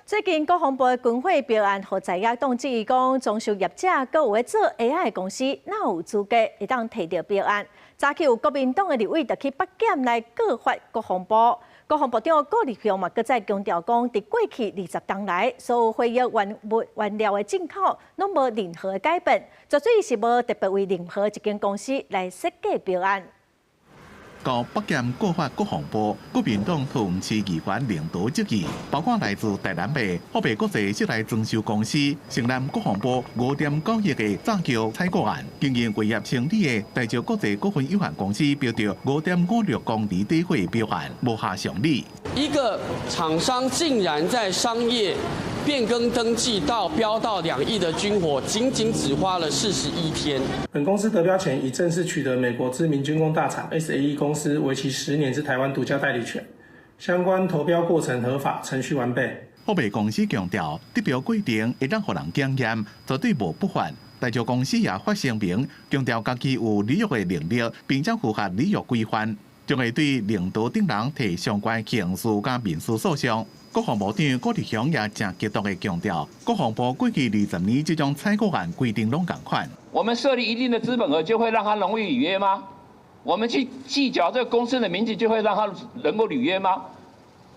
最近國防部的軍火標案，予在野黨質疑講，裝修業者閣有咧做鞋仔的公司，哪有資格會當提著標案？早起有國民黨的立委就去北檢來告發國防部，國防部長郭立雄嘛，閣再強調講，佇過去20冬來，所有火藥原物原料的進口，攏無任何的改變，絕對是無特別為任何一間公司來設計標案。到北檢告發國防部，國民黨桃園市議員領導質疑，包括來自台南的福北國際室內裝修公司，承攬國防部5.9億的炸橋採購案，經營違約清理的台石國際股份有限公司標著5.56公里底火標案，無合常理。一個廠商竟然在商業變更登記到標到2億的軍火，僅僅只花了41天。本公司得標前已正式取得美國知名軍工大廠 SAE 公司為期10年之台灣獨家代理權，相關投標過程合法，程序完備。福北公司強調，得標過程會當予人檢驗，絕對無不法。大石公司也發聲明，強調家己有履約的能力，並且符合履約規範，將會對領導等人提相關刑事佮民事訴訟。國防部長郭立雄也誠激動的強調，國防部過去20年這種採購案規定攏仝款。我們設立一定的資本額，就會讓他容易履約嗎？我們去計較這個公司的名字，就會讓他能夠履約嗎？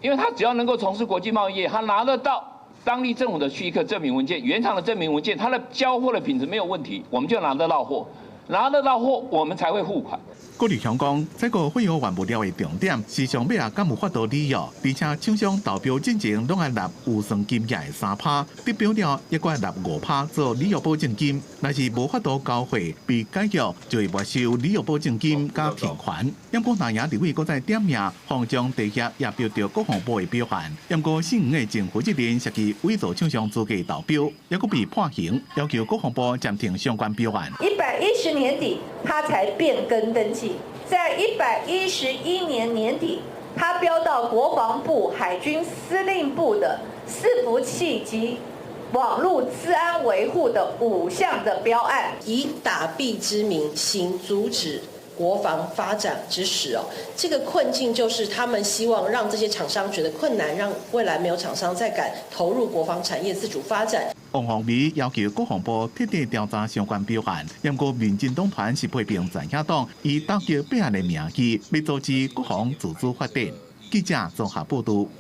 因為他只要能夠從事國際貿易，他拿得到當地政府的許可證明文件、原廠的證明文件，他的交貨的品質沒有問題，我們就拿得到貨，拿得到貨，我們才會付款。郭立雄講，這個火藥原物料的重點是上尾啊，敢有法度履約，而且廠商投標進前攏愛納預算金額的3趴，得標了猶閣愛納5趴做履約保證金，若是無法度交貨被解約，就會沒收履約保證金佮停權。毋過藍營立委閣再點名，黃江地協也標著國防部的標案，毋過姓黃的前負責人涉及偽造廠商資格投標，猶閣被判刑，要求國防部暫停相關標案。110年底，他才變更登記。在111年年底，他標到國防部海軍司令部的伺服器及網路資安維護的五項的標案，以打幣之名行阻止國防發展之實哦，這個困境就是他們希望讓這些廠商覺得困難，讓未來沒有廠商再敢投入國防產業自主發展。王鴻薇要求國防部徹底調查相關標案，毋過民進黨團是批評在野黨以打擊弊案的名義，欲阻止國防自主發展。記者綜合報導。